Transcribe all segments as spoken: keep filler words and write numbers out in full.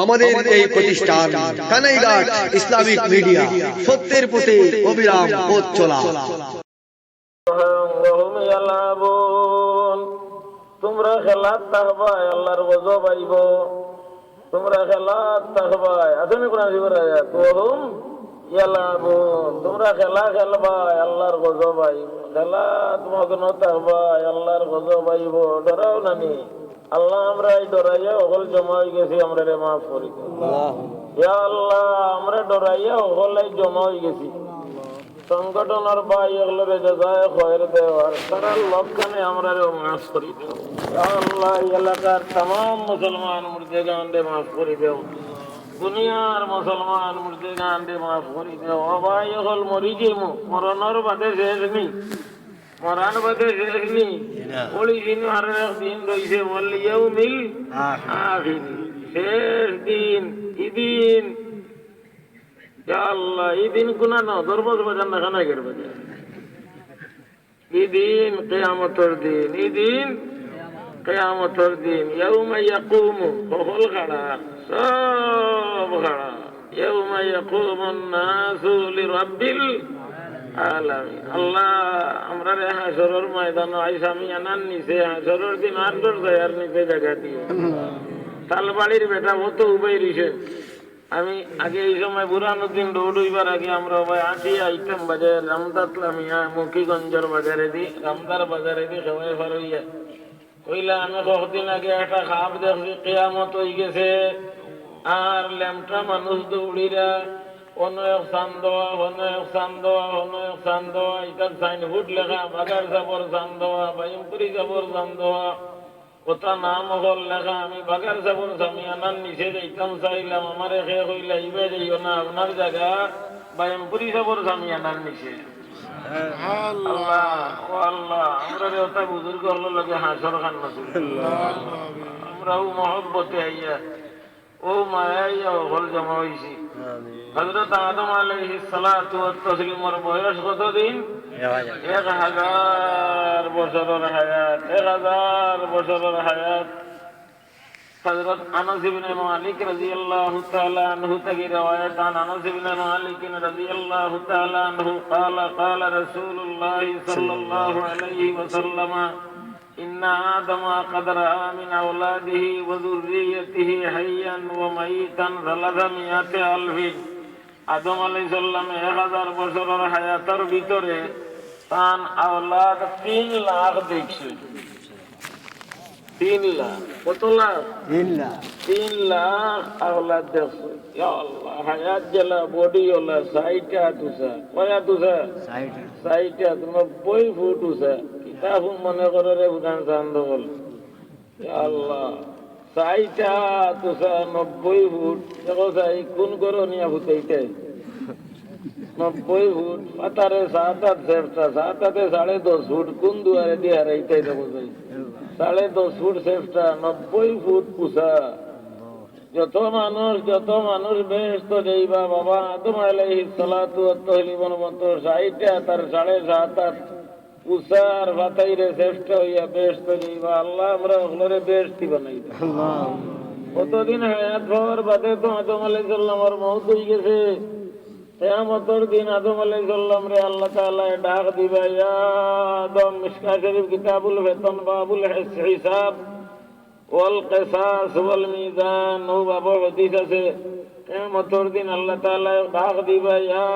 আমাদের এই প্রতিষ্ঠান কানাইঘাট ইসলামিক মিডিয়া, সত্যের পথে অবিরাম পথ চলা। وهم يلعبون। তোমরা খেলাত থাকবায়, আল্লাহর গজব আইব। তোমরা খেলাত থাকবায়, আছে নি কোরআন শরীফের আয়াত? وهم يلعبون। তোমরা খেলা খেলবায়, আল্লাহর গজব আইব। খেলাত মগ্ন থাকবায়, আল্লাহর গজব আইব। ডরাও না নি? আল্লাহ, আমরা এই ডরাইয়া হকল জমা অই গেছি, আমরারে মাফ করি দেও। ইয়া আল্লাহ, আমরা ডরাইয়া হকল এই জমা অই গেছি। সংগঠনর ভাই অকলরে জাযায়ে খয়ের দেও, আর তারার লগ খানে আমরারেও মাফ করি দেও। ইয়া আল্লাহ, এই এলাকার তামাম মুসলমান মুর্দেগানরে মাফ করি দেও, দুনিয়ার মুসলমান মুর্দেগানরে মাফ করি দেও। ও ভাই অকল, মরি যাইমু, মরণর বাদে শেষ নি, মরণর বাদে শেষ নি। পড়িছি নি, আরো এক দিন রইছে, ওয়াল ইয়াউমিল আখির, শেষ দিন, ই দিন। ইয়া আল্লাহ, ই দিন কুনানো? দরবাজ বাজার না কানাইঘাট বাজার? ই দিন কিয়ামতর দিন, ই দিন কিয়ামতর দিন। ইয়াউমা ইয়াকুমু, হকল খাড়া, সব খাড়া। ইয়াউমা ইয়াকুমুন নাসু লিরাব্বিল আলামিন। আল্লাহ, আমরারে হাশরর ময়দানো আইজ আমি আনার নিচে, হাশরর দিন আর দরজার নিচে জাগা দিও। তালবাড়ির বেটা অত উবাই রইছে। আমি আগে এই সময় বুরহানুদ্দিন রোড অইবার আগে আমরা ভাই আটিয়া আইতাম বাজার, রামদাত লামিয়া, মুখিগঞ্জর বাজারেদি, রামদার বাজারেদি খেওয়াই পার অইয়া। কইলা, আমি কতদিন আগে একটা খাব দেখছি, কিয়ামত অই গেছে, আর লেমটা মানুষ দৌড়িরা, অনো এক চান্দোয়া, অনো এক চান্দোয়া, অনো এক চান্দোয়া, ইতার সাইনবোর্ড লেখা, বাগার সাবর চান্দোয়া, বাইমপুরি সাবর চান্দোয়া। কথা নাম অকল লেখা, আমি বাগার সাবর সামিয়ানার নিচে যাইতাম চাইলাম, আমারে কে কইলা, "ইবা যাইও না, আপনার জাগা বাইমপুরি সাবর সামিয়ানার নিচে।" আল্লাহ, ও আল্লাহ, আমরারে অতা বুজুর্গ অকলর লগে হাশর খান নসিব। আমরাও মহব্বতে আইয়া, ও মায়া আইয়া হকল জমা অইছি। হযরত আদম আলাইহিস সালাতু ওয়াত তাসলিমর বয়স কতদিন? এক হাজার বছরর হায়াত, এক হাজার বছরর হায়াত। হযরত আনাস ইবনে মালিক রাদিয়াল্লাহু তাআলা আনহু থাকি রিওয়ায়াত, আন আনাস ইবনে মালিক রাদিয়াল্লাহু তাআলা আনহু قال قال رسول الله صلى الله عليه وسلم إن آدم قد رأى من أولاده وذريته حيا وميتا ثلاثمائة ألف। আদম আলাইহিস সালামে এক হাজার বছরর হায়াতর ভিতরে তান আওলাদ তিন লাখ দেখছে। তিন লাখ। কত লাখ? তিন লাখ। তিন লাখ আওলাদ দেখছে। ইয়া আল্লাহ, হায়াত যেলা, বডি ওলা, ষাইট আত উচা। কয় আত উচা? ষাইট আত। ষাইট আত, নব্বই ফুট উচা। কিতা মনে করো রে, উদান চান্দ বল। ইয়া আল্লাহ, ষাইট আত উচা, নব্বই ফুট। দেখো চাই, কোন ঘরো নিয়া ফুতাইতে? নব্বই ফুট, পাতারে সাত আত সেফটা, সাত আতে সাড়ে দশ ফুট, কোন দুয়ারেদি হারাইতে? দেখো চাই, সাড়ে দশ ফুট সেফটা, নব্বই ফুট উচা। যত মানুষ, যত মানুষ বেহেশত যাইবা, বাবা আদম আলাইহিস সালাতু ওয়াত তাসলিমর মতো ষাইট আত আর সাড়ে সাত আত উচার ফাতাইরে শ্রেষ্ঠ অইয়া বেহেশত যাইবা। আল্লাহ, আমরা হকলরে বেহেশতি বানাই দেও। কতদিন হায়াত পাওয়ার বাদে তো আদম আলাইহিস সালামর মউত অই গেছে। কিয়ামতর দিন আদম আলাইহিস সালামরে আল্লাহ তাআলায় ডাক দিবা, "ইয়া আদম।" মিশকাত শরীফ, কিতাবুল ফিতন, বাবুল হিস-, হিসাব ওয়াল কিসাস ওয়াল মিজান, অউ বাবো হাদিস আছে। কিয়ামতর দিন আল্লাহ তাআলায় ডাক দিবা, "ইয়া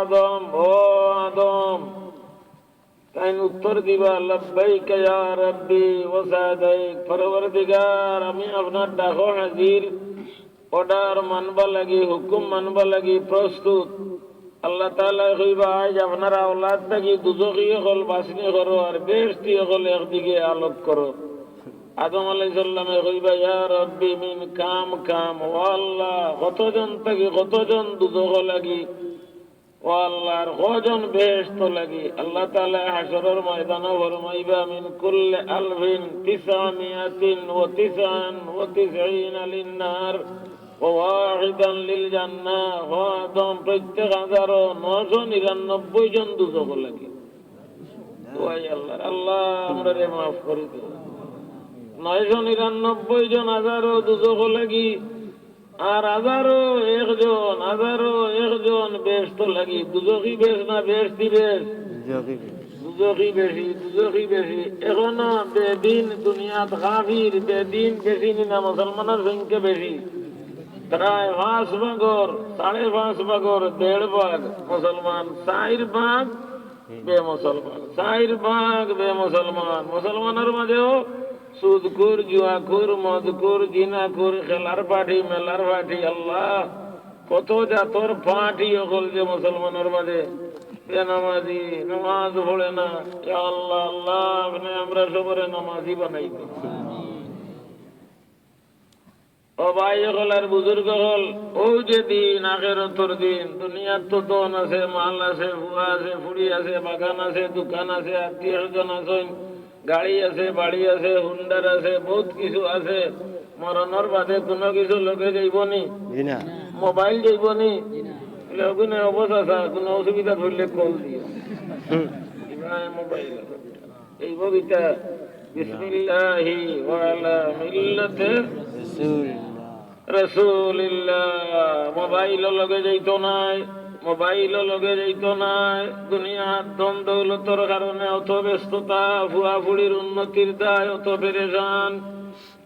আদম, ও আদম।" তাইন উত্তর দিবা, "লাব্বাইকা ইয়া রাব্বি ওয়া সাদাইক।" পরওয়ারদিগার, আমি আপনার ডাকো হাজির, অর্ডার মানবা লাগি, হুকুম মানবা লাগি প্রস্তুত। আল্লাহ তাআলায় কইবা, "আইজ আপনার আওলাদ থাকি দুজখি অকল বাছনি করো আর বেহেশতি অকল একদিকে আলোক করো।" আদম আলাইহিস সালামে কইবা, "ইয়া রাব্বি মিন কাম কাম।" ও আল্লাহ, কতজন থাকি কতজন দুজখো লাগি, ও আল্লাহ, আর কয়জন বেহেশত লাগি? আল্লাহ তাআলায় হাশরর ময়দানো ফরমাইবা, "মিন কুল্লি আলফিন তিসআমিয়াতিন ওয়া তিসআন ওয়া তিসঈনা লিন-নার ওয়া ওয়াহিদান লিল-জান্নাহ।" ও আদম, প্রত্যেক হাজারো নয়শো নিরানব্বই জন দুজখো লাগি। ও আল্লাহ, আল্লাহ, আমরারে মাফ করি দেও। নয়শো নিরানব্বই জন হাজারো দুজখো লাগি। আর হাজারো একজন, হাজারো একজন বেহেস্তো লাগি, দুজখি বেহেস্ত না বেহেস্তি বেহেস্ত? দুজখি বেহেস্ত। দুজখি বেশি, দুজখি বেশি। এখনো বেদিন দুনিয়াত কাফির, বেদিন বেশি নি না, মুসলমানর সংখ্যা বেশি। প্রায় পাঁচ ভাগর, সাড়ে পাঁচ ভাগর দেড় ভাগ মুসলমান, চাইর ভাগ বেমুসলমান, চাইর ভাগ বেমুসলমান। মুসলমানর মাঝেও সুদখুর, জুয়াখুর, মদখুর, জিনাখুর, খেলার পার্টি, মেলার পার্টি, আল্লাহ, কত জাতর পার্টি অকল যে মুসলমানর মাঝে। বেনামাজি, নামাজ পড়ে না। ইয়া আল্লাহ, আল্লাহ, আপনে আমরা সবরে নামাজি বানাই দেন। ও ভাই অকল আর বুজুর্গ অকল, অউ যে দিন, আখেরাতর দিন, দুনিয়াত তো ধন আছে, মাল আছে, ফুয়া আছে, ফুড়ি আছে, বাগান আছে, দোকান আছে, আত্মীয় স্বজন আছইন, গাড়ি আছে, বাড়ি আছে, হুন্ডার আছে, বউত কিছু আছে। মরণর বাদে কুনু কিছু লগে যাইবো নি? জি না। মোবাইল যাইবো নি? জি না। অগুনে অবস্থা, কুনু অসুবিধা পড়লে কল দিও। হুম। ইবায় মোবাইল আছে। এই ববিতা, বিসমিল্লাহি ওয়া আলা মিল্লাতে রাসূলুল্লাহ। রাসূলুল্লাহ। মোবাইলও লগে যাইতো নায়, মোবাইলও লগে যাইতো নায়। দুনিয়ার ধন দৌলতর কারণে অত ব্যস্ততা, ফুয়া ফুড়ির উন্নতির দায় অত পেরেশান।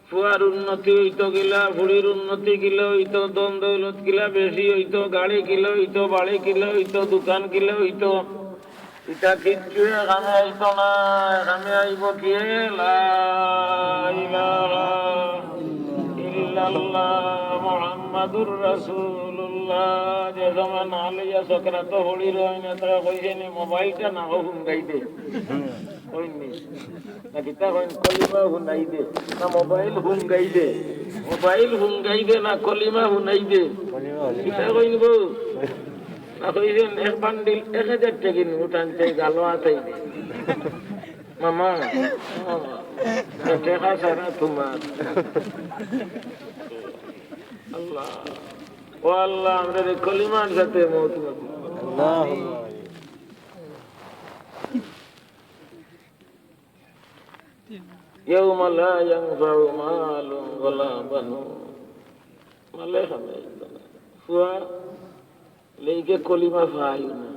ফুয়ার উন্নতি অইতো গিলা, ফুড়ির উন্নতি গিলা অইতো, ধন দৌলত গিলা বেশি অইতো, গাড়ি গিলা অইতো, বাড়ি গিলা অইতো, দোকান গিলা অইতো। ইতা কিচ্ছু কামে আইতো না, কামে আইবো কি? লা ইলাহা ইল্লাল্লাহ মুহাম্মাদুর রাসূলুল্লাহ। যে সময় না লইয়া সকরাতো পড়ি রইন, তারা কইছে নি, মোবাইলটা না হোক হুঙ্গাই দে। কইন নি? না কিতা কইন, কলিমা হুনাই দে, না মোবাইল হুঙ্গাই দে? মোবাইল হুঙ্গাই দে না কলিমা হুনাই দে? কলিমা হুনাই দে। কিতা কইন গো? না কইছেন এক বান্ডিল এক হাজার টেকা নোট আনতে গালো আতাই দে। মামা, টেকা ছাড়া তোমার। আল্লাহ, ও আল্লাহ, আমরা এই কলিমার সাথে মউত নসিব। আল্লাহুম্মা আমিন। ইয়াউমা লা ইয়ানফাউ মালুন ওয়ালা বানুন। মালে কামে আইতো না। ফুয়া লেইকে কলিমা ফাইও না।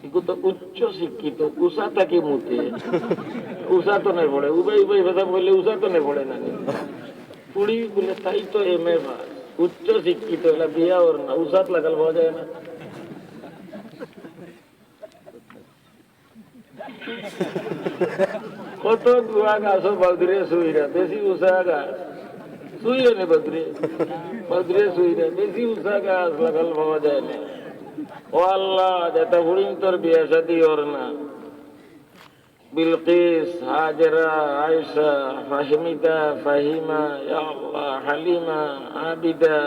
ইগু তো উচ্চ শিক্ষিত, উষা থাকি মুতে। উষা তো নাই পড়ে, উবাই উবাই কথা বললে উষা তো নাই পড়ে না। ফুড়ি বুলে তাই তো এম এ পাস, উচ্চ শিক্ষিত, এলা বিয়া অর না, উষাত লাগাল পাওয়া যায় না। কত গুয়া গাছো বাউদরে সুইরা, বেশি উষা গাছ। সুইও নে বাউদরে। বাউদরে সুইরা, বেশি উষা গাছ লাগাল পাওয়া যায় না। ও আল্লাহ, যেতা ফুড়িন্তর বিয়া শাদী অর না। বিলকিস, হাজেরা, আয়েশা, ফাহমিদা, ফাহিমা, ইয়া আল্লাহ, হালিমা, আবিদা।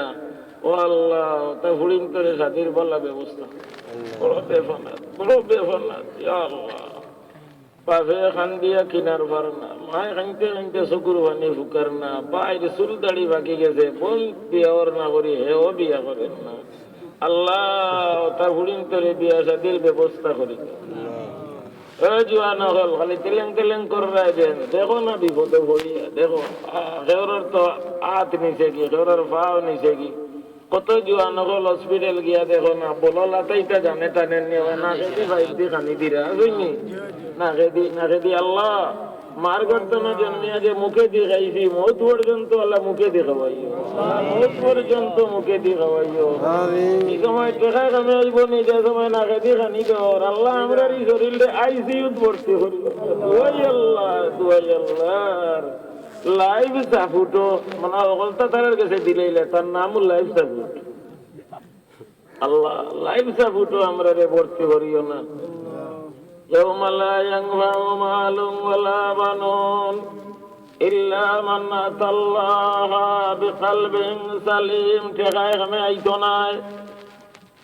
ও আল্লাহ, অতা ফুড়িন্তরে শাদীর ভালা ব্যবস্থা। বড় বেফানাত, বড় বেফানাত, ইয়া আল্লাহ। বাফে কান্দিয়া কিনার পার না, মায় কানতে কানতে চকুর পানি ফুকার না, ভাইর চুল দাড়ি পাকি গেছে, বইন বিয়া অর না করি, হেও বিয়া করের না। আল্লাহ, অতা ফুড়িন্তরে বিয়া শাদীর ব্যবস্থা করি দেও। এ জুয়ান অকল, খালি তেলেং তেলেং কররায় যেন, দেখো না বিপদো পড়িয়া, দেখো, আ, কেউরর তো আত নিছে গি, কেউরর পাও নিছে গি। কত জুয়ান অকল হসপিটাল গিয়া দেখো না, বলো লাতাইতা জানে টানে নিয়ে, নাকেদি পাইপ দি খানি দিরা, বুঝনি? নাকেদি, নাকেদি আল্লাহ, মার গর্দনো জন্মিয়া যে মুখেদি খাইছি, মউত পর্যন্ত আল্লাহ মুখেদি খাওয়াইও। মউত পর্যন্ত মুখেদি খাওয়াইও। আমিন। ই সময় টেকা কামে আইবো নি, যে সময় নাকেদি খানি দেওর। আল্লাহ, আমরার ই শরীররে আইসিইউত ভর্তি করিও। দুয়াই আল্লাহ, দুয়াই আল্লাহ। লাইফ সাপোর্টও, মানে, অকলতা তারার গেছে দিলাইলা, তার নামও লাইফ সাপোর্ট। আল্লাহ, লাইফ সাপোর্টও আমরারে ভর্তি করিও না। ইয়াউমা লা ইয়ানফাউ মালুন ওয়ালা বানুন ইল্লা মান আতাল্লাহা বিকালবিন সালিম। টেকায় কামে আইতো নায়,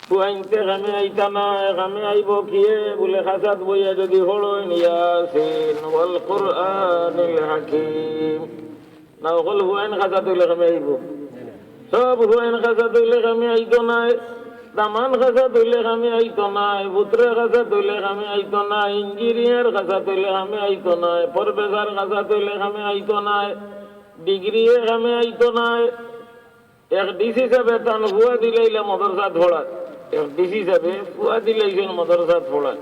ফুয়াইন্তে কামে আইতা নায়, কামে আইবো কিয়ে? বুলে, খাঁচাত বইয়া যুদি পড়ইন ইয়াসিন ওয়াল কুরআনিল হাকিম। না, অকল ফুয়াইন খাঁচাত অইলে কামে আইবো? সব ফুয়াইন খাঁচাত অইলে কামে আইতো নায়, দামান খাঁচাত অইলে কামে আইতো নায়, পুত্রে খাঁচাত অইলে কামে আইতো নায়, ইঞ্জিনিয়ার খাঁচাত অইলে কামে আইতো নায়, প্রফেসর খাঁচাত অইলে কামে আইতো নায়, ডিগ্রিয়ে কামে আইতো নায়। এক ডিসি সাবে তান ফুয়া দিলাইলা মাদ্রাসাত পড়াত, এক ডিসি সাবে ফুয়া দিলাইছইন মাদ্রাসাত পড়াত।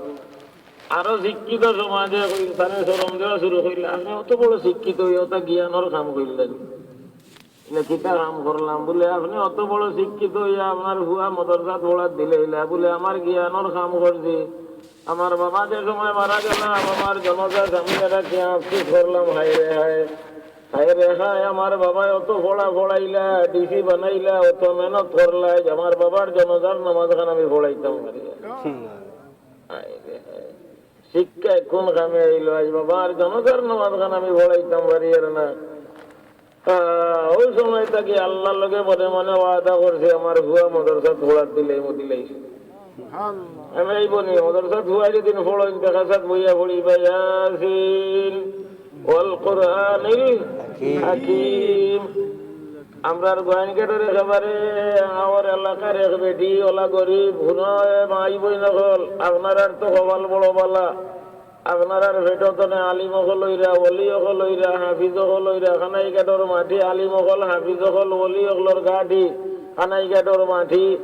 আরো শিক্ষিত সমাজে কই-, তারে শরম দেওয়া শুরু করিলা, "আপনে অত বড় শিক্ষিত অইয়া অতা জ্ঞানর কাম করিলা নি? ইলা কিতা কাম করলাম?" বুলে, "আপনে অত বড় শিক্ষিত অইয়া আপনার ফুয়া মাদ্রাসাত পড়াত দিলাইলা, বুলে আমার জ্ঞানর কাম করছি। আমার বাবা যে সময় মারা গেলা, বাবার জনাজাত আমি এরা কি আফসোস করলাম, হায় রে হায়।" হায় রে হায়, আমার বাবায় অত পড়া পড়াইলা, ডিসি বানাইলা, অত মেহনত করলা, আইজ আমার বাবার জনাজার নামাজ খান আমি পড়াইতাম পারি না। হায় রে হায়। শিক্ষায় কোন কামে আইলো? আইজ বাবার জনাজার নামাজ খান আমি পড়াইতাম পারি আর না। আহ, ওই সময় থাকি আল্লাহর লগে মনে মনে ওয়াদা করছি, আমার ফুয়া মাদ্রাসাত পড়াত দিলে মদিলাই। আমি এই বনি, মাদ্রাসাত ফুয়া যেদিন পড়ইন, দেখা সাত বইয়া পড়িবা ইয়াসিন ওয়াল কোরআনিল হাকিম। আমরার গোয়াইনঘাটর একেবারে আমার এলাকার এক বেটি, ওলা গরিব, হুনো এ মাই বইন অকল, আপনারার তো কপাল বড় বালা। আপনারার পেটো তনে আলিম অকল অইরা, ওলি অকল অইরা, হাফিজ অকল অইরা, কানাইঘাটর মাটি আলিম অকল, হাফিজ অকল, ওলি অকলর ঘাটি, কানাইঘাটর মাটি।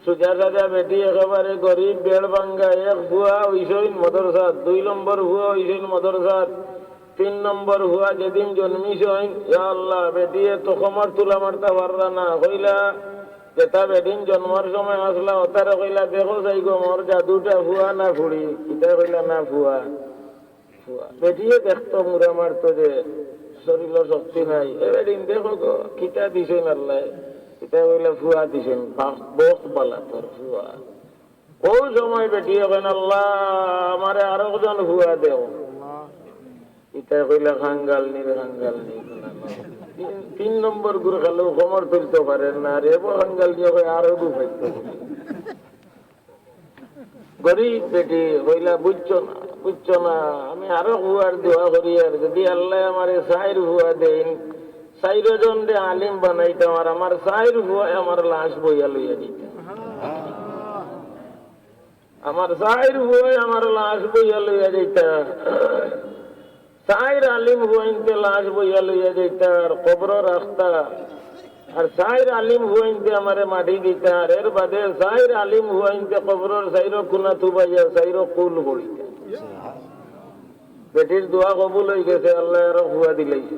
সুজা সাজা বেটি, একেবারে গরিব, বেড় ভাঙ্গা। এক ফুয়া অইছইন মাদ্রাসাত, দুই নম্বর ফুয়া অইছইন মাদ্রাসাত, তিন নম্বর ফুয়া যেদিন জন্মিছইন, ইয়া আল্লাহ, বেটিয়ে তো কমর তুলা মারতা পাররা না। কইলা, যেতা বেটিন জন্মর সময় আছলা, অতারে কইলা, "দেখো চাই গো, মোর জাদুটা ফুয়া না ফুড়ি?" ইতায় কইলা, "না, ফুয়া।" ফুয়া। বেটিয়ে দেখতো মুরা মারতো যে শরীরো শক্তি নাই। এ বেটিন দেখো গো, কিতা দিছইন আল্লায়? ইতায় কইলা, "ফুয়া দিছইন, বাহ, বখ বালা তোর ফুয়া।" ওই সময় বেটিয়ে কইন, "আল্লাহ, আমারে আরোকজন ফুয়া দেও।" ইতায় কইলা, "খাঙ্গাল নি রে, খাঙ্গাল নি।" তিন, তিন নম্বর গুর খালেও কমর তুলতো পারের না রে, বো খাঙ্গাল নিয়ে কই আরো গু পাইতো। গরিব বেটি কইলা, "বুঝছো না, বুঝছো না, আমি আরো ফুয়ার দোয়া করি, আর যদি আল্লায় আমারে চাইর ফুয়া দেইন, চাইরো জনরে আলিম বানাইতাম, আর আমার চাইর ফুয়ায় আমার লাশ বইয়া লইয়া যাইতা।" আমার চাইর ফুয়ায় আমার লাশ বইয়া লইয়া যাইতা। চাইর আলিম ফুয়াইন্তে লাশ বইয়া লইয়া যাইতা আর কবরো রাখতা। আর চাইর আলিম ফুয়াইন্তে আমারে মাটি দিতা। আর এর বাদে চাইর আলিম ফুয়াইন্তে কবরর চাইরো কুনা তুবাইয়া চাইরো কুল পড়িতা। বেটির দোয়া কবুল অইগেছে, আল্লায় আরো ফুয়া দিলাইছে।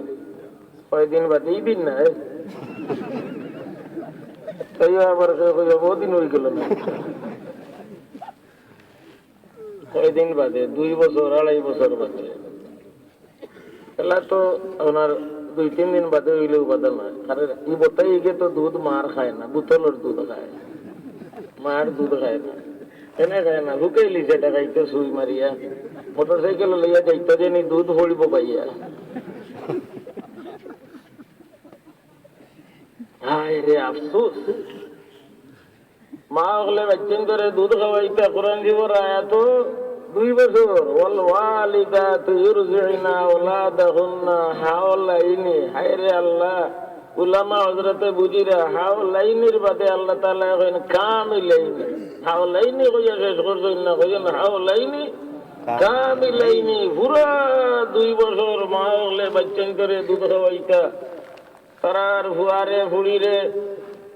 কয়দিন বাদে, ই দিন না, এ? তাইও আবার কেউ কইবা, "বহুত দিন অইগেল না।" কয়দিন বাদে, দুই বছর, আড়াই বছর বাদে। এলা তো আপনার দুই তিন দিন বাদে অইলেও বাধা নাই। কারণ ই বতাই ইগে তো দুধ মার খায় না, বোতলর দুধ খায়, মার দুধ খায় না। এনে খায় না, হুকাইলিছে ডাকাইতে সুই মারিয়া, মোটরসাইকেল লইয়া যাইতো যে নি দুধ পড়িব পাইয়া। হায় রে আফসোস। মা অকলে বাইচ্চাইন্তরে দুধ খাওয়াইতা, কোরআন শরীফর আয়াত, দুই বছর, "ওয়াল ওয়ালিদাতু ইউরজি'না আওলাদাহুন্না হাওলাইনি।" হায় রে আল্লাহ, উলামা হযরতে বুঝিরা, হাওলাইনির বাদে আল্লাহ তাআলায় কইন কামিলাইনি। হাওলাইনি কইয়া শেষ করছইন না, কইছইন হাওলাইনি কামিলাইনি। পুরা দুই বছর মা অকলে বাইচ্চাইন্তরে দুধ খাওয়াইতা। তারার ফুয়ারে ফুড়িরে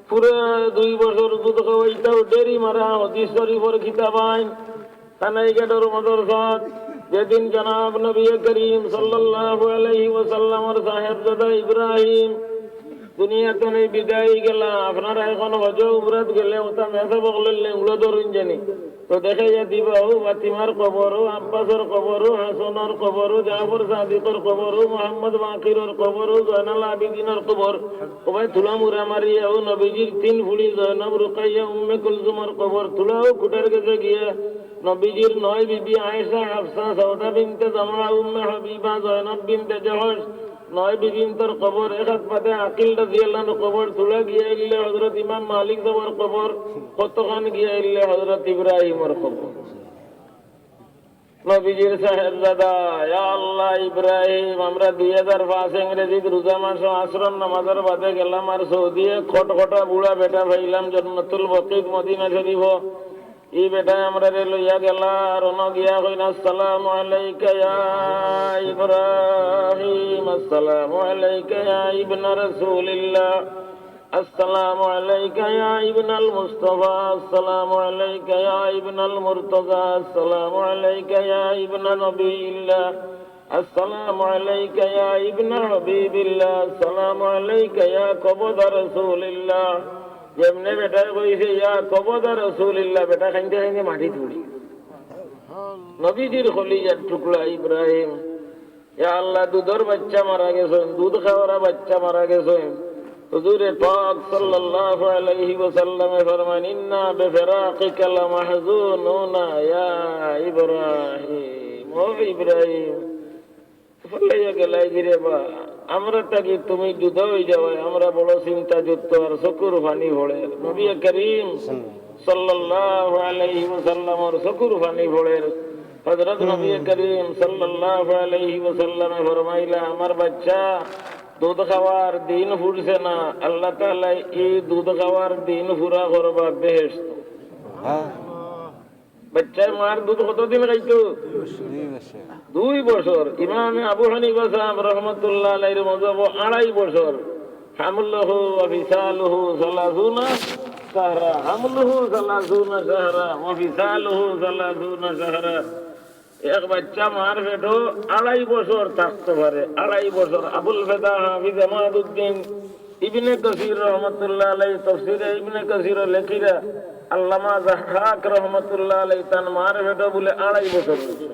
পুরা দুই বছর দুধ খাওয়াইতাও ডেরি মারা। হাদিস শরীফর কিতাবাইন, কানাইঘাটর মাদ্রাসাত, যেদিন জনাব নবী করিম সাল্লাল্লাহু আলাইহি ওয়াসাল্লামর সাহেবজাদা ইব্রাহিম দুনিয়া তনে বিদায় গেলা, আপনারা এখন হজ উমরাত গেলে ওটা মেসাব অকলর লেংড়ো ধরইন জানি। তো দেখাইয়া দিবা, ও ফাতিমার কবর, ও আব্বাসর কবর, ও হাসনর কবর, ও জাফর সাদিকর কবর, ও মোহাম্মদ বাকিরর কবর, ও জয়নাল আবিদিনর কবর। ও ভাই, তুলা মুরা মারিয়া, ও নবীজির তিন ফুড়ি জয়নব, রুকাইয়া, উম্মে কুলসুমর কবর তুলা, ও খুঁটার গেছে গিয়া নবীজির নয় বিবি আয়েশা, হাফসা, সাউদা বিনতে জামা, উম্মে হাবিবা, জয়নব বিনতে জহশ, নয় বিবিন্তর কবর, এক হাত পাতে আকিল রাদিয়াল্লাহু আনহুর কবর তুলা গিয়া ইল্লে হযরত ইমাম মালিক সাবর কবর, কতখান গিয়া ইল্লে হযরত ইব্রাহিমর কবর। নবীজির সাহেবজাদা, ইয়া আল্লাহ, ইব্রাহিম, আমরা দুই হাজার পাঁচ ইংরেজিত রোজা মাসো আসরর নামাজর বাদে গেলাম আর সৌদিয়ে খটখটা বুড়া বেটা পাইলাম জন্নতুল বকিত মদিনা শরীফো। ই বেটায় আমরারে লইয়া গেলা, আর অনো গিয়া কইন, "আসসালামু আলাইকা ইয়া ইব্রাহিম, আসসালামু আলাইকা ইয়া ইবনা রাসূলিল্লাহ।" السلام عليك يا ابن المصطفى، السلام عليك يا ابن المرتضى، السلام عليك يا ابن نبي الله، السلام عليك يا ابن حبيب الله، السلام عليك يا قبض رسول الله। যেমনে বেটায় কইছে, "ইয়া কবদা রাসূলিল্লাহ", বেটা কাইন্দে কাইন্দে মাটিত পড়ি গেছে। নবীজির কলিজার টুকরা ইব্রাহিম, ইয়া আল্লাহ, দুধর বাইচ্চা মারা গেছইন, দুধ খাওয়ারা বাইচ্চা মারা গেছইন। হুজুরে পাক সাল্লাল্লাহু আলাইহি ওয়াসাল্লামে ফরমাইন, "ইন্না বিফিরাকিকা লামাহজুনুনা ইয়া ইব্রাহিম।" ও ইব্রাহিম, ফালাইয়া গেলায় গিরে বা, আমরা থাকি তুমি জুদা অই যাওয়ায় আমরা বড় চিন্তাযুক্ত আর চকুর পানি পড়ের। নবী করিম সাল্লাল্লাহু আলাইহি ওয়াসাল্লামর চকুর পানি পড়ের। হযরত নবী করিম সাল্লাল্লাহু আলাইহি ওয়াসাল্লামে ফরমাইলা, "আমার বাইচ্চা, দুধ খাওয়ার দিন ফুরছে না, আল্লাহ তাআলায় ই দুধ খাওয়ার দিন পুরা করবা বেহেশত।" হ্যাঁ। বাইচ্চায় মার দুধ কতদিন খাইতো? দুই বছর। দুই বছর। ইমামে আবু হানিফা সাহেব রহমতুল্লাহ আলাইহির মজহব আড়াই বছর। হামলুহু ওয়া ফিসালুহু সালাসুনা শাহরা। হামলুহু সালাসুনা শাহরা ওয়া ফিসালুহু সালাসুনা শাহরা। এক বাইচ্চা মার পেটো আড়াই বছর থাকতো পারে, আড়াই বছর। আবুল ফেদা হাফিজ এমাদুদ্দিন ইবনে কাসির রহমতুল্লাহ আলাইহি তফসিরে ইবনে কাসিরো লেখিরা, আল্লামা যাহহাক রহমতুল্লাহ আলাইহি তান মার পেটো বুলে আড়াই বছর রইছে,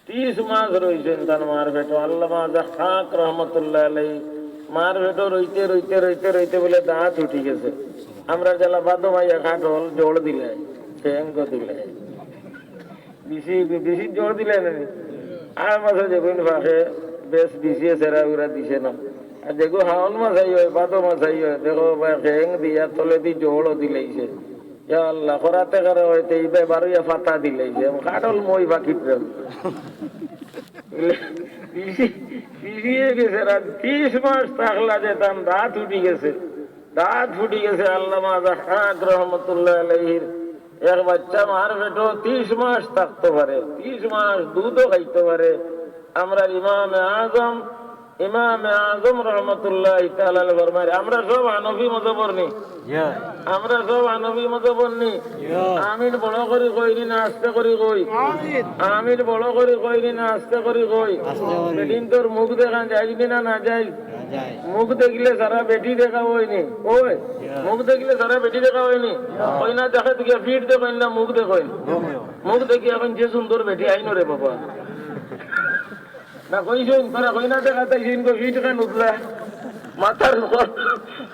ত্রিশ মাস রইছইন তান মার পেটো। আল্লামা যাহহাক রহমতুল্লাহ আলাইহি মার পেটো রইতে রইতে রইতে রইতে বুলে দাঁত উঠি গেছে। আমরা যেলা বাদো মাইয়া কাঠল জোর দিলে, ঠেঙ্গো দিলে। বেশি, বেশি জোর দিলে না নি? আর মাসে যেগুন ফাঁকে বেশ বেশি সেরা উরা দিছে না। আর যেগু হাওন মাছ আই হয়, বাদো মাছ আই হয়, দেখো ভাই, খেং দিয়া তলে দি জোরও দিলাইছে। ইয়া আল্লাহ, করাতে করা হইতে ইবে বারুইয়া ফাতা দিলাইছে। কাঠল মই বাকি প্রেম। বেশি, বেশি হয়ে গেছে, আর ত্রিশ মাস থাকলা যে তান দাঁত উঠি গেছে। দাঁত ফুটি গেছে আল্লামা যাহহাক রহমতুল্লাহ আলাইহির। এক বাচ্চা মার পেটো ত্রিশ মাস থাকতো পারে, ত্রিশ মাস দুধও খাইতো পারে। আমরার ইমামে আজম, ইমামে আজম রহমতুল্লাহি তাআলা আলাইহি ফরমাইরা, আমরা সব হানফি মজহবর নি? ইয়া। আমরা সব হানফি মজহবর নি? ইয়া। আমিন বড় করি কই নি না আস্তে করি কই? আমিন। আমিন বড় করি কই নি না আস্তে করি কই? আস্তে করি। বেটিন্তর মুখ দেখান যাইজ নি না নাজাইজ? মুখ দেখলে সারা বেটি দেখা অয় নি? ওই, মুখ দেখলে সারা বেটি দেখা অয় নি? কইনা দেখে দেখিয়া ফিট দেখইন না মুখ দেখইন? মুখ দেখি এখন যে সুন্দর বেটি আইন রে বাবা। না কইছইন, তারা কইনা দেখা তাই সিন গো ফিট খান উঠলা। মাথার ঘর,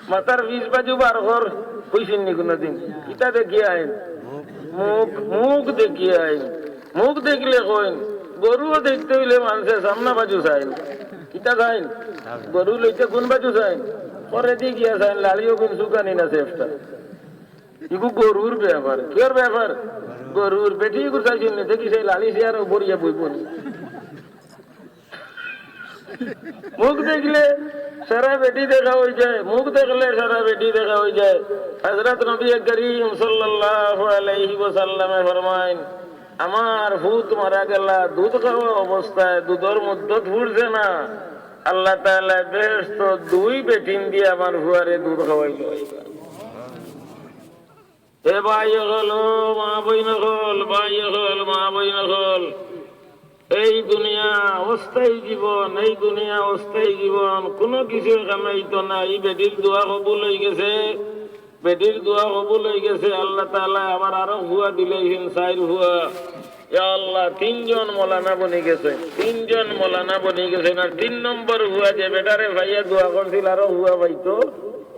মাথার বিশ বাজু বার ঘর, কইছইন নি কোনোদিন? কিতা দেখি আইন? মুখ, মুখ দেখি আইন। মুখ দেখলে কইন, গরুও দেখতে হইলে মানষে সামনা বাজু চাইন। কিতা চাইন? গরু লইতে কোন বাজু চাইন? পরে দি গিয়া চাইন, লাড়িও কোন সুকানি না সেফটা। ইগু গরুর ব্যাপার। কিয়র ব্যাপার? গরুর। বেটি ইগু চাইছইন না, দেখি সেই লাড়ি সে আরো বরিয়া বইব নি। মুখ দেখলে সারা বেটি দেখা হয়ে যায়, মুখ দেখলে সারা বেটি দেখা হয়ে যায়। হযরত নবী করিম সাল্লাল্লাহু আলাইহি ওয়াসাল্লামে ফরমাইন, আমার পুত মারা গেলা দুধ খাওয়া অবস্থায়, দুধর মুদ্দত ফুরছে না, আল্লাহ তাআলা বেহেশত দুই বেটিন দিয়া আমার ফুয়ারে দুধ খাওয়াইল। এ ভাই অকল, ও মা বইন অকল, ভাই অকল, মা বইন অকল, এই দুনিয়া অস্থায়ী জীবন, এই দুনিয়া অস্থায়ী জীবন, কোনো কিছু কামাইতো না। এই বেটির দোয়া কবুল হয়ে গেছে, বেটির দোয়া কবুল হয়ে গেছে। আল্লাহ তাআলা আবার আরো ফুয়া দিলাইছেন, চাইর ফুয়া। ইয়া আল্লাহ, তিনজন মৌলানা বনি গেছে, তিনজন মৌলানা বনি গেছে। আর তিন নম্বর ফুয়া যে বেটারে পাইয়া দোয়া করছিল আরো ফুয়া পাইতো,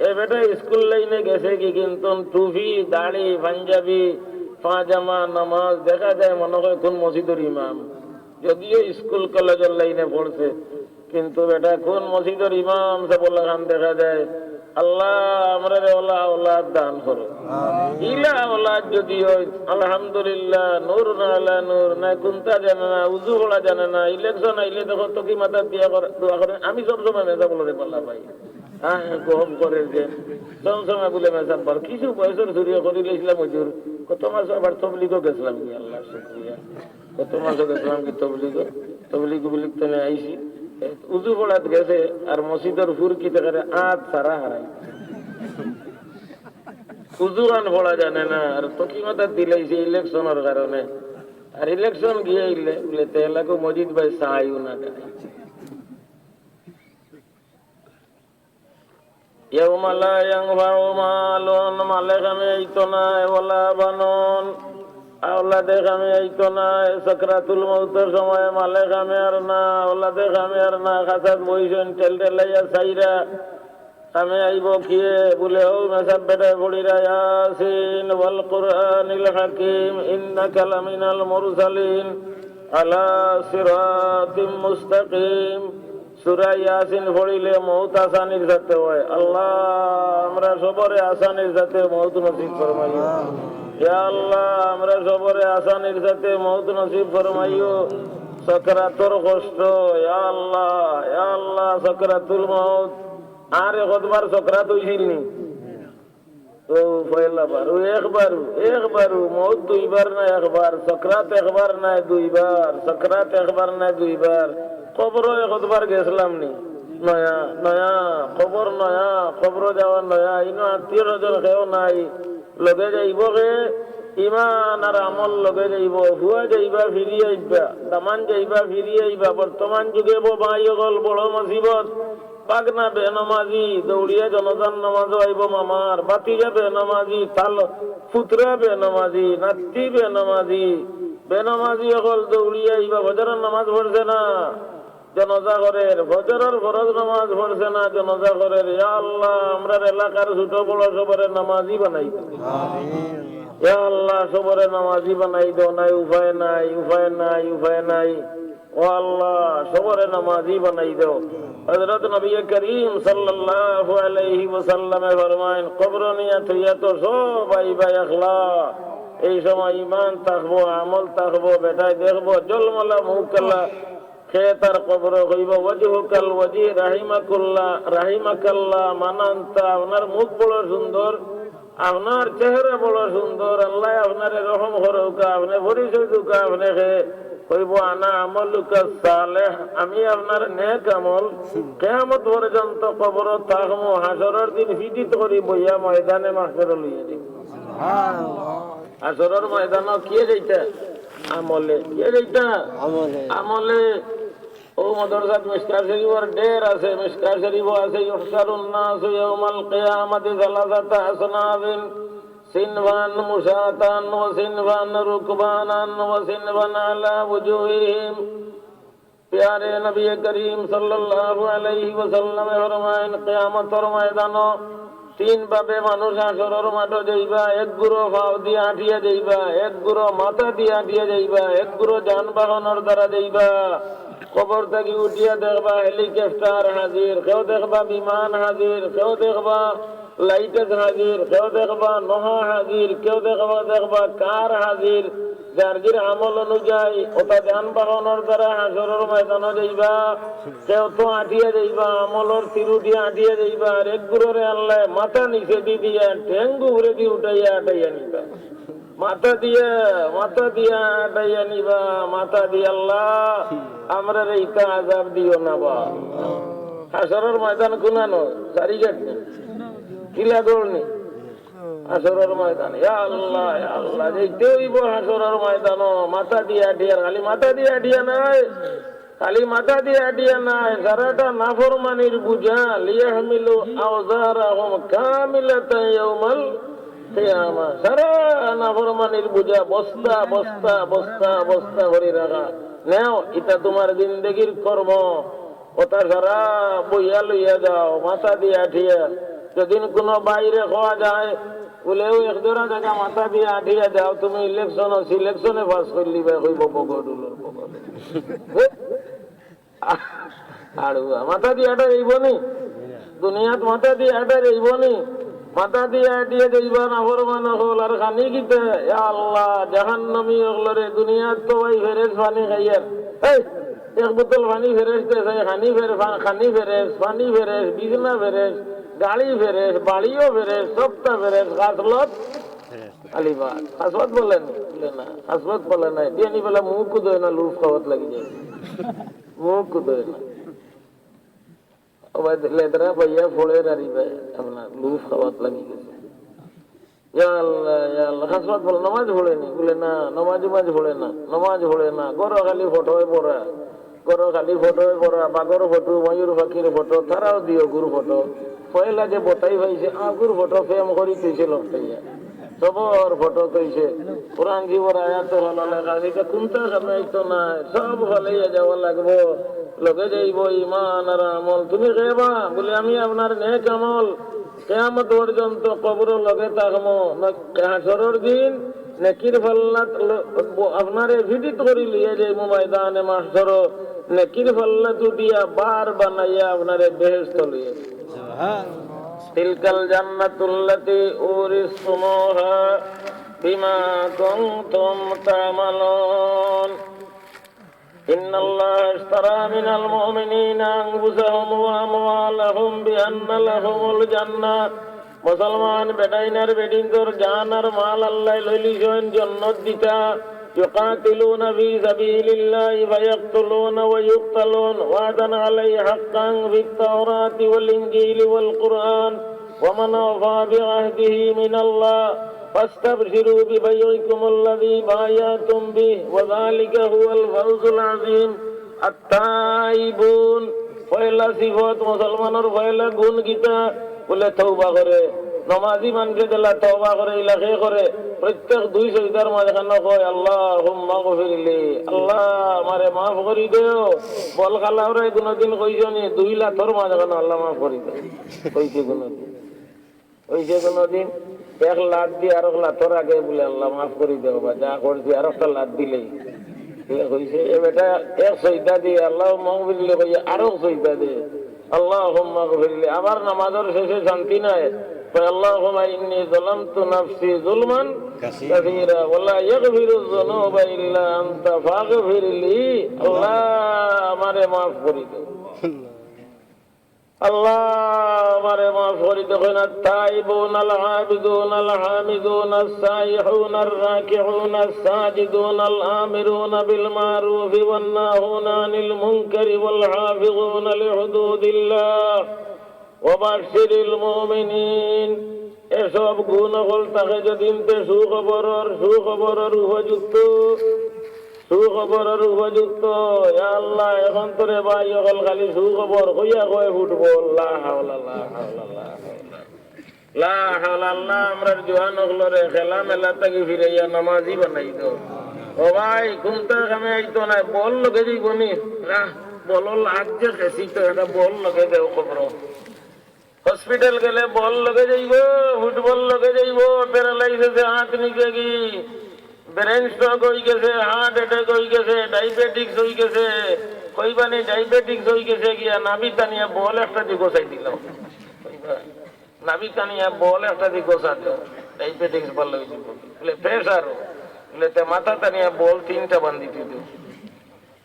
এ বেটা স্কুল লাইনে গেছে কি, কিন্তু টুপি, দাড়ি, পাঞ্জাবি, পাজামা, নামাজ, দেখা যায় মনে হয় কোন মসজিদের ইমাম। যদিও স্কুল কলেজের লাইনে পড়ছে, কিন্তু বেটা কোন মসজিদের ইমাম সাব অলা খান দেখা যায়। আল্লাহ, আমরারে অলা আওলাদ দান করো। ইলা আওলাদ যদি হয়, আলহামদুলিল্লাহ, নূর না আলা নূর, না কুন্তা জানে না, উজু পড়া জানে না, ইলেকশন আইলে দেখো তো কি মাথা দিয়া করে, দোয়া করে। আমি সব সময় মেজা বলে রে পাল্লা ভাই। হ্যাঁ, গম করে যে, সব সময় বলে মেজা বল, কিছু বয়সের চুরি করি লইছিলাম হুজুর, কত মাস আবার তবলিগও গেছিলাম, কি আল্লাহ শুক্রিয়া। কত মাসও গেছিলাম কি তবলিগ, তবলিগ বুলিগ তো নিয়ে আইছি। উজু পড়াত গেছে আর মসজিদর ফুরকিতে করে আত সারা হারাই। উজু আন পড়া জানে না, আর তকি মাথা দিলাইছে ইলেকশনর কারণে। আর ইলেকশন গিয়া আইলে বলে, "তে এলাকো মজিদ ভাই চাইও না কেন?" ইয়াউমা লা ইয়ানফাউ মালুন, মালে কামে আইতো নায়, ওয়ালা বানুন, আওলাদে কামে আইতো নায়। সাকরাতুল মউতর সময় মালে কামে আর না, আওলাদে কামে আর না। খাসাত বইছইন, টেলটেলাইয়া চাইরা। কামে আইবো কিয়ে? বলে, "ও মেসাব বেটায় পড়িরা, ইয়াসিন ওয়াল কুরআনিল হাকিম, ইন্নাকা লামিনাল মুরসালিন, আলা সিরাতিম মুস্তাকিম।" সূরা ইয়াসিন পড়িলে মউত আসানির সাথে অয়। আল্লাহ, আমরা সবরে আসানির সাথে মউত নসিব ফরমাইও। ইয়া আল্লাহ, আমরা সবরে আসানির সাথে মউত নসিব ফরমাইও। সাকরাতর কষ্ট, ইয়া আল্লাহ, ইয়া আল্লাহ, সাকরাতুল মউত। আর একবার সাকরাত অইছিল নি? ও পয়লা বার, ও একবার, একবার, ও মউত দুইবার না একবার, সাকরাত একবার না দুইবার, সাকরাত একবার না দুইবার, কবরো একবার গেছলাম নি? নয়া, নয়া, কবর নয়া, কবরো যাওয়া নয়া, ইনো আত্মীয় স্বজন কেউ নাই, লগে যাইবো কে? ইমান আর আমল লগে যাইবো, ফুয়া যাইবা ফিরি আইবা, দামান যাইবা ফিরি আইবা, বর্তমান যুগে বো ভাই অকল বড় মুসিবত, ভাগনা বেনমাজি, দৌড়িয়া জনাজার নমাজো আইবো মামার, ভাতিজা বেনমাজি, তাল-, পুতরা বেনমাজি, নাতি বেনমাজি, বেনমাজি অকল দৌড়িয়া আইবা, ফজরর নমাজ পড়ছে না, জনাজা করের, ফজরর ফরজ নমাজ পড়ছে না, জনাজা করের। ইয়া আল্লাহ, আমরার এলাকার ছোট বড় সবরে নমাজি বানাই দেও। ইয়া আল্লাহ, সবরে নমাজি বানাই দেও, নাই উপায় নাই, উপায় নাই, উপায় নাই। ও আল্লাহ, সবরে নামাজি বানাই দেও। হযরত নবী করিম সাল্লাল্লাহু আলাইহি ওয়াসাল্লামে ফরমাইন, "কবর নিয়া থইয়া তো সব আইবা একলা।" এই সময় ইমান থাকবো, আমল থাকবো, বেটায় দেখবো, জলমলা মুখ কালা, খেয়ে তার কবরে কইবো, "ওয়াজহুকাল ওয়াজি রাহিমাকুল্লাহ, রাহিমাকাল্লাহ, মান আনতা।" আপনার মুখ বড় সুন্দর, আপনার চেহারা বড় সুন্দর, আল্লাহ আপনারে রহম করউকা, আপনে পরিচয় দেউকা, আপনে কে? কইবো, "আনা আমলুকা সালেহ, আমি আপনার নেক আমল।" কিয়ামত পর্যন্ত কবরো থাকমু, হাশরর দিন ফিটিত করি বইয়া ময়দানে মাহশরো লইয়া যাইবো। হাশরর ময়দানো কিয়ে যাইতা? আমলে। কিয়ে যাইতা? আমলে। আমলে। ও মাদ্রাসাত মিশকাত শরীফর ঢের আছে, মিশকাত শরীফো আছে, "ইউহশারুন নাসু ইয়াউমাল কিয়ামাতি সালাসাতা আসনাফিন, সিনফান মুশাতান ওয়া সিনফান রুকবানান ওয়া সিনফান আলা উজুহিহিম।" প্যারে নবী করিম সাল্লাল্লাহু আলাইহি ওয়াসাল্লামে ফরমাইন, কিয়ামতর ময়দানো তিন ভাবে মানুষ হাশরর মাঠো যাইবা, এক গুরু পাও দিয়া আটিয়া যাইবা, এক গুরু মাথা দিয়া আটিয়া যাইবা, এক গুরু যানবাহনর দ্বারা যাইবা। কবর থাকি উঠিয়া দেখবা হেলিকপ্টার হাজির, কেউ দেখবা বিমান হাজির, কেউ দেখবা লাইটেস হাজির, কেউ দেখবা নোহা হাজির, কেউ দেখবা, দেখবা কার হাজির। যার যার আমল অনুযায়ী ওটা যানবাহনর দ্বারা হাশরর ময়দানো যাইবা। কেউ তো আটিয়া যাইবা, আমলর তিরুটি আটিয়া যাইবা, আর এক গুরুরে আল্লায় মাথা নিচেদি দিয়া ঠেং উপরেদি উঠাইয়া আটাইয়া নিবা। মাথা দিয়া, মাথা দিয়া আটাইয়া নিবা, মাথা দিয়া আল্লাহ, আমরারে ইতা আজাব দিও না বা। হাশরর ময়দান কুনানো, সারিঘাট নি? কিলাগড় নি? হাশরর ময়দান, ইয়া আল্লাহ, ইয়া আল্লাহ, যাইতে অইবো হাশরর ময়দানো, মাথা দিয়া আটিয়া, খালি মাথা দিয়া আটিয়া নায়, খালি মাথা দিয়া আটিয়া নায়, সারাটা নাফরমানির বুঝা, লিয়াহমিলু আওজারাহুম কামিলাতান ইয়াউমাল কিয়ামা। সারা নাফরমানির বুঝা বস্তা, বস্তা, বস্তা, বস্তা করি রাখা। নেও, ইটা তুমার জিন্দেগির কর্ম। ওটা সারা বইয়া লইয়া যাও, মাথা দিয়া আটিয়া। যদিন কুনু বাইরে কওয়া যায়, বুলে, "ও এক জোড়া জাগা মাথা দিয়া আটিয়া যাও, তুমি ইলেকশন, সিলেকশনে পাস করলিবায়," কইবো, "পকেট উলোর পকেট।" আর মাথা দিয়া আটা যাইবো নি? দুনিয়াত মাথা দিয়া আটা যাইবো নি? মাথা দিয়া আটিয়া যাইবা নাফরমান অকল। আর খানি কিতা? ইয়া আল্লাহ, জাহান্নামী অকলরে দুনিয়াত তো ভাই ফেরেশ পানি খাইয়ার। এই, এক বোতল পানি ফেরেশ দে, খানি ফের-, ফা-, খানি ফেরেশ, পানি ফেরেশ, বিছনা ফেরেশ, গাড়ি ফেরেশ, বাড়িও ফেরেশ, সবটা ফেরেশ, খাসলত খালি বাদ। খাসলত বলে না, বলে না, খাসলত বলে না। দিয়া নি বেলা মুখ কুদয় না, লুফ খাওয়াত লাগি যায়। মুখ কুদয় না। লেদরা পাইয়া পড়ের আর ইবায় আপনার লুফ খাওয়াত লাগি গেছে। ইয়া আল্লাহ, ইয়া আল্লাহ, খাসমাত পড়ে, নমাজ পড়ে নি? বলে, "না, নমাজ উমাজ পড়ে না, নমাজ পড়ে না, ঘরো খালি ফটোয় পড়া, ঘরো খালি ফটোয় পড়া, বাঘর ফটো, ময়ূর পাখির ফটো, তারাও দিও গুর ফটো।" পয়লা যে বতাই পাইছে, আগুর ফটো, প্রেম করি তুইছে লোকটাইয়া। সবর ফটো তুইছে। কোরআন জীবর আয়াত হলো লেখা, এটা কোনটা খানাইতো না, সব ফালাইয়া যাওয়া লাগবো। লগে যাইবো ইমান আর আমল। তুমি কেবা? বলে, "আমি আপনার নেক আমল।" কিয়ামত পর্যন্ত কবরর লগে থাকমু। না, হাশরর দিন নেকির পাল্লাত ল-, ব-, আপনারে ফিটিত করি লইয়া যাইমু ময়দানে মাহশরো। নেকির পাল্লাত উঠিয়া বার বানাইয়া আপনারে বেহেশত লইয়া যাইমু। তিলকাল জান্নাতুল্লাতি উরিসতুমুহা বিমা কুনতুম তা'মালুন। إن الله اشترى من المؤمنين أنفسهم وأموالهم بأن لهم الجنة। মুসলমান বেটাইন আর বেটিন্তর জান আর মাল আল্লায় লইলিছইন জন্নত দিতা। يقاتلون في سبيل الله فيقتلون ويقتلون وعدا عليه حقا في التوراة والإنجيل والقرآن ومن أوفى بعهده من الله فاستبشروا ببيعكم الذي بايعتم به وذلك هو الفوز العظيم। التائبون, পয়লা সিফত, মুসলমানর পয়লা গুণ কিতা? বলে তওবা করে। নমাজি মানষে যেলা তওবা করে, ইলা কে করে? প্রত্যেক দুই সইজদার মাঝখানো কয়, "আল্লাহুম্মা গফিরলি।" আল্লাহ, আমারে মাফ করি দেও। বল খালাওরে কোনোদিন কইছনি, দুই লাতর মাঝখানো, "আল্লাহ মাফ করি দেও"? কইছে কোনোদিন? কইছে কোনোদিন? এক লাত দি আরক লাতর আগে বলে, "আল্লাহ মাফ করি দেও বা, যা করছি আরকটা লাত দিলেই।" এ কইছে, এ বেটা এক সইজদা দি, "আল্লাহুম্মা গফিরলি" কইয়া আরক সইজদা দে, "আল্লাহুম্মা গফিরলি।" আবার নামাজর শেষে শান্তি নাই, কয়, "আল্লাহুম্মা ইন্নী যালামতু নাফসি যুলমান কাসীরা। কাসীরা, ওয়া লা ইয়াগফিরুয যুনুবা ইল্লা আনতা ফাগফিরলি।" আল্লাহ, আমারে মাফ করি দেও। আল্লাহ, আমারে মাফ করি দেও। কইন, التائبون العابدون الحامدون السائحون الراكعون الساجدون الآمرون بالمعروف والناهون عن المنكر والحافظون لحدود الله وبشر المؤمنين। এসব গুণ অকল থাকে যেদিন তে সুখবরর, সুখবরর উপযুক্ত, সুখবরর উপযুক্ত। ইয়া আল্লাহ, এখন তো রে ভাই অকল খালি সুখবর কইয়া কয় ফুটবল। লা হাওলা, লা হাওলা, লা হাওলা। লা হাওলা, আল্লাহ, আমরার জোয়ান অকলরে খেলা মেলা থাকি ফিরাইয়া নামাজি বানাই দেও। ও ভাই, কুন্তা কামে আইতো নায়, বল লগে যাইবো নি? না, বলর লাত যে খেছি তো, এটা বল লগে দেও কবরো। হসপিটাল গেলে বল লগে যাইবো, ফুটবল লগে যাইবো, প্যারালাইজ অইছে, হাত নিচে গি, ব্রেন স্ট্রোক অই গেছে, হার্ট অ্যাটাক অই গেছে, ডায়াবেটিক্স অই গেছে, কইবানি ডায়াবেটিক্স অই গেছে গিয়া, নাভি টানিয়া বল একটা দি গোছাই দিলাম। কইবা, নাভি টানিয়া বল একটা দি গোছা দেও, ডায়াবেটিক্স ভালা অই যাইবো। বলে, প্রেশার? বলে, তে মাথা টানিয়া বল তিনটা বান্ধি দিও।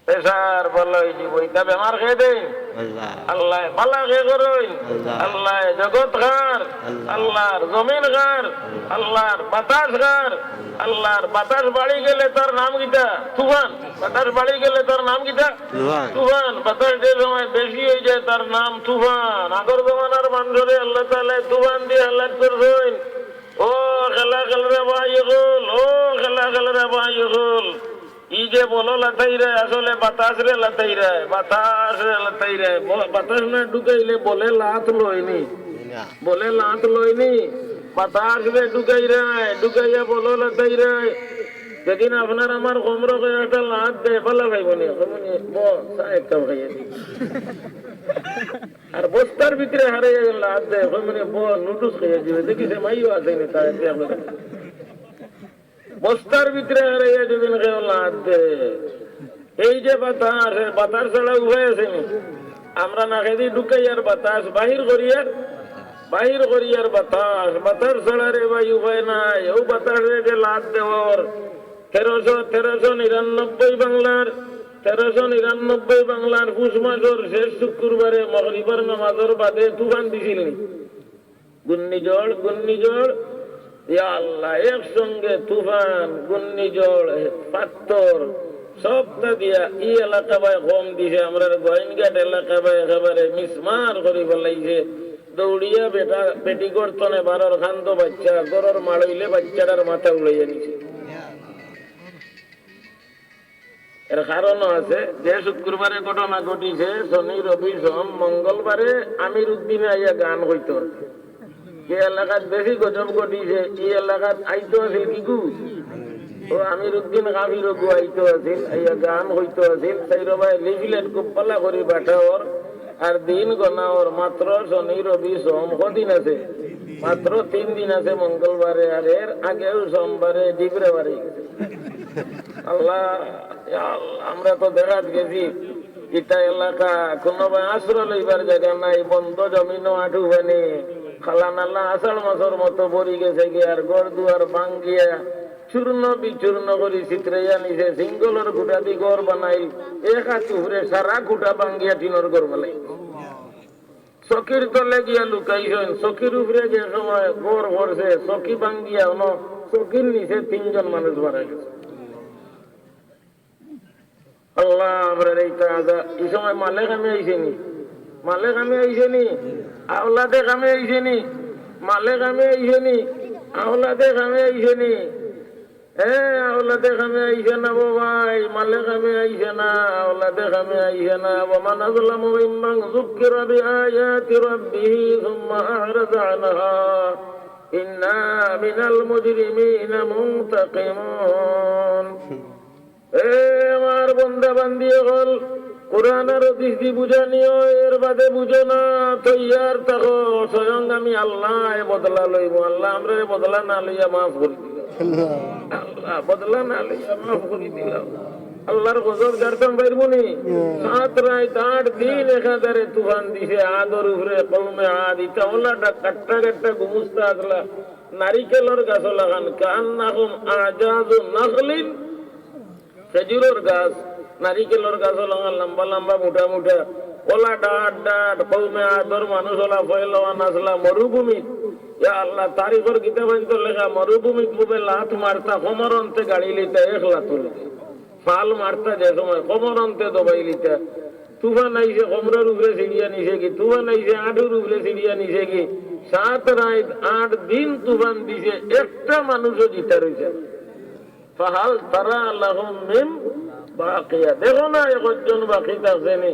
প্রেশার ভালা অই যাইবো। ইতা বেমার কে দেইন? আল্লাহ। আল্লাহ। ভালা কে করইন? আল্লাহ। আল্লাহ। জগৎ কার? আল্লাহ। আল্লাহর। জমিন কার? আল্লাহ। আল্লাহর। বাতাস কার? আল্লাহর। বাতাস বাড়ি গেলে তার নাম কিতা? তুফান। বাতাস বাড়ি গেলে তার নাম কিতা? তুফান। তুফান। বাতাস যে সময় বেশি অই যায় তার নাম তুফান। আগর জমানার মানষরে আল্লাহ তাআলায় তুফান দি হালাক করছইন। ও খেলা খেলরা ভাই অকল, ও খেলা খেলরা ভাই অকল। ই যে বলো লাতাইরায়, আসলে বাতাসরে লাতাইরায়, বাতাসরে লাতাইরায়। ব-, বাতাস না ঢুকাইলে বলে লাত লয়নি। না। বলে লাত লয়নি। বাতাসরে ঢুকাইরায়, ঢুকাইয়া বলো লাতাইরায়। যেদিন আপনার আমার কমরো কয় একটা লাত দে, ভালা পাইবো নি? কইবো নি, ব, চা এক কাপ খাইয়া দি। আর বস্তার ভিতরে হারাইয়া লাত দে, কইবো নি, ব, নুডলস খাইয়া দিবে। দেখি সে মাইও আছে নি, তার একটা বস্তার ভিতরে হারাইয়া যেদিন কেউ লাত দে, এই যে বাতাস, এই বাতাস ছাড়া উপায় আছে নি? আমরা নাকেদি ঢুকাইয়ার বাতাস, বাহির করিয়ার, বাহির করিয়ার বাতাস, বাতাস ছাড়া রে ভাই উপায় নাই। ও বাতাসে যে লাত দেওয়ার, তেরোশো, তেরোশো নিরানব্বই বাংলার, তেরোশো নিরানব্বই বাংলার পুষ মাসর শেষ শুক্রবারে মগরিবর নামাজর বাদে তুফান দিছিল নি? ঘূর্ণিঝড়, ঘূর্ণিঝড়, ইয়া আল্লাহ, একসঙ্গে তুফান, ঘূর্ণিঝড়, পাথর, সবটা দিয়া ই এলাকা বায় কম দিছে, আমরার গোয়াইনঘাট এলাকা বায় একেবারে মিসমার করি ফালাইছে। দৌড়িয়া বেটা, বেটি গর্তনে বারর খান্দ বাচ্চা, গরর মাড়ইলে বাচ্চাটার মাথা উড়াইয়া নিছে। এর কারণও আছে, যে শুক্রবারে ঘটনা ঘটিছে, শনি, রবি, সোম, মঙ্গলবারে আমির উদ্দিনে আইয়া গান কইতো। যে এলাকাত বেশি গজব ঘটিছে, ই এলাকাত আইতো আছিল কিগু? ও আমির উদ্দিন কাফির ওগু আইতো আছিল, আইয়া গান কইতো আছিল। চাইরোবায় লিফলেট কুপ্পালা করি বাটাওর, আর দিন গনাওর, মাত্র শনি, রবি, সোম কদিন আছে? মাত্র তিন দিন আছে মঙ্গলবারে, আর এর আগেও সোমবারে ডিবরে বাড়ি গেছে। আল্লাহ, ইয়া আল্লাহ, আমরা তো দেখাত গেছি, ইটা এলাকা কোনো বা আশ্রয় লইবার জায়গা নাই, বন্ধ জমিনও আঁঠু পানি, খালা নালা আষাঢ় মাসর মতো ভরি গেছে গিয়া, আর ঘর দুয়ার ভাঙ্গিয়া চূর্ণ বিচূর্ণ করি ছিতরাইয়া নিছে, সিঙ্গলর খুঁটা দি ঘর বানাইল, এক হাত উপরে সারা খুঁটা ভাঙ্গিয়া টিনর ঘর বানাইল। চকির তলে গিয়া লুকাইছইন, চকির উপরে যে সময় ঘর পড়ছে, চকি ভাঙ্গিয়া অনো চকির নিচে তিনজন মানুষ মারা গেছে। আল্লাহ, আমরার ইটা আজা, ই সময় মালে কামে আইছে নি? মালে কামে আইছে নি? আওলাদে কামে আইছে নি? মালে কামে আইছে নি? আওলাদে কামে আইছে নি? এ, আওলাদে কামে আইছে না গো ভাই, মালে কামে আইছে না, আওলাদে কামে আইছে না। ومن أظلم ممن ذكر بآيات ربه ثم أعرض عنها إنا من المجرمين منتقمون। এ আমার বন্দা বান্দি অকল, কোরআন আর হাদিস দি বুঝানি অয়, এর বাদে বুঝো না, তৈয়ার থাকো, স্বয়ং আমি আল্লায় বদলা লইমু। আল্লাহ আমরারে বদলা না লইয়া মাফ করি দিলাম। আল্লাহ বদলা না লইয়া মাফ করি দিলাম। আল্লাহর গজব জারতাম পারবো নি? সাত রাইত আট দিন একাধারে তুফান দিছে আদর উপরে, কওমে আদ, ইটা অলা কাট্টা কাট্টা গুমুস্তা আসলা, নারিকেলর গাছ লাখান, كأنهم أعجاز نخل, খেজুরর গাছ, নারিকেলর গাছ লাখান লম্বা লম্বা, মোটা মোটা, অলা ডাট ডাট, কওমে আদর মানুষ অলা, পয়লওয়ান আসলা, মরুভূমিত। ইয়া আল্লাহ, তারিখর কিতাবাইন্তো লেখা, মরুভূমিত বুলে লাথ মারতা, কোমর অন্তে গাড়ি লইতা, এক লাথ লইতা। ফাল মারতা যে সময়, কোমর অন্তে দবাই লিতা। তুফান আইছে, কোমরর উপরে ছিড়িয়া নিছে গি, তুফান আইছে, আঁঠুর উপরে ছিড়িয়া নিছে গি। সাত রাইত আট দিন তুফান দিছে, একটা মানুষও জিতা রইছে না। فهل ترى لهم من باقية। দেখো না, একজন বাকি থাকছে নি?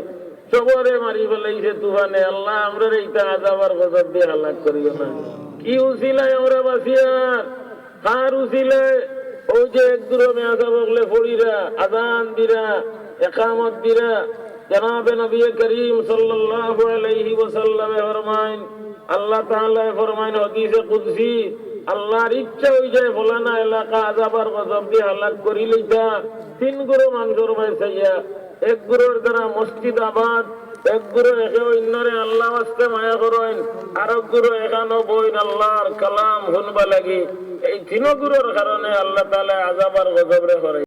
সবরে মারি ফালাইছে তুফানে। আল্লাহ, আমরারে ইতা আযাব আর গজব দি হালাক করিও না। কি উছিলায় আমরা বাঁচিয়ার? কার উছিলায়? অউ যে এক গুরু মেয়াসাব অকলে পড়িরা, আজান দিরা, একামত দিরা, জনাবে নবী করিম সাল্লাল্লাহু আলাইহি ওয়াসাল্লামে ফরমাইন, আল্লাহ তাআলায় ফরমাইন হাদিসে কুদসি, আল্লাহর ইচ্ছা অইযায় ফলানা এলাকা আযাব আর গজব দি হালাক করি লইতা। তিন গুরু মানষর বায় চাইয়া, এক গুরুর দ্বারা মসজিদ আবাদ, এক গুরু একে অইন্যরে আল্লাহ ওয়াস্তে মায়া করইন, আরক গুরু এখানো বইন আল্লাহর কালাম হুনবা লাগি। এই তিন গুরুর কারণে আল্লাহ তাআলায় আযাব আর গজবরে হরাই